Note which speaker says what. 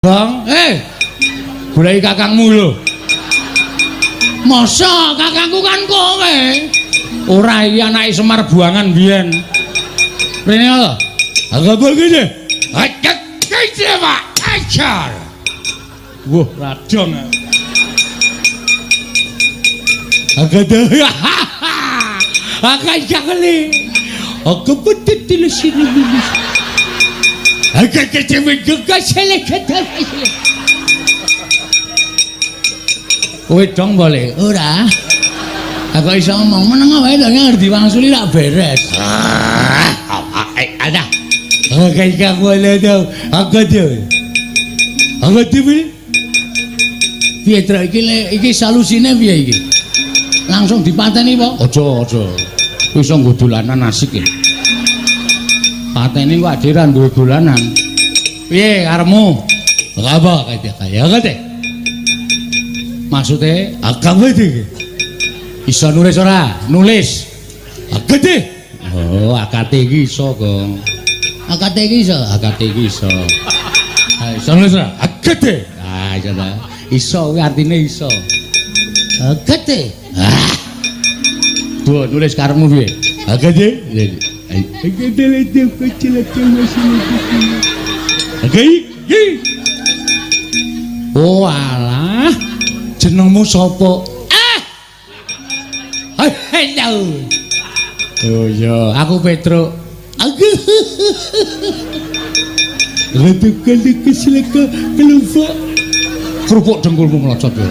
Speaker 1: Bang, goleki kakangmu lho. Masa kakangku kan kowe? Ora, iki anake Semar buangan biyen. Rene lho. Agak begini. Agak kece, Pak. Ajar. Wah, radong. Agak Agak jakli. Aku betul sini. Agak kece gegas. Kowe dong boleh. Ora. Aku iso ngomong meneng wae to ngerti diwangsuli rak beres. Ada. Oke, aku boleh to. Aku tuh. Aku tuh. Piye Truk iki iki solusine piye iki? Langsung dipateni apa? Aja, aja. Kuwi iso nggo dolanan asik iki. Pateni kok adhe ra duwe dolanan. Piye karepmu? Apa kaya kaya kate? Maksude agama iki. Iso nulis ora? Nulis. Agate. Oh, akate iki iso, Gong. Akate iki iso, akate iki iso. Ha, iso nulis ora? Agate. Ah, iso ta. Iso kuwi artine iso. Agate. Ah. Duh, nulis karepmu piye? Agate. Agate lete kecil kecil. Agate. Oh alah. Jenengmu sapa? Ah. Hello. Oh iya, aku Petruk. Aku. Rada kali keselaka kelompok. Kerupuk dengkulmu melocot ya.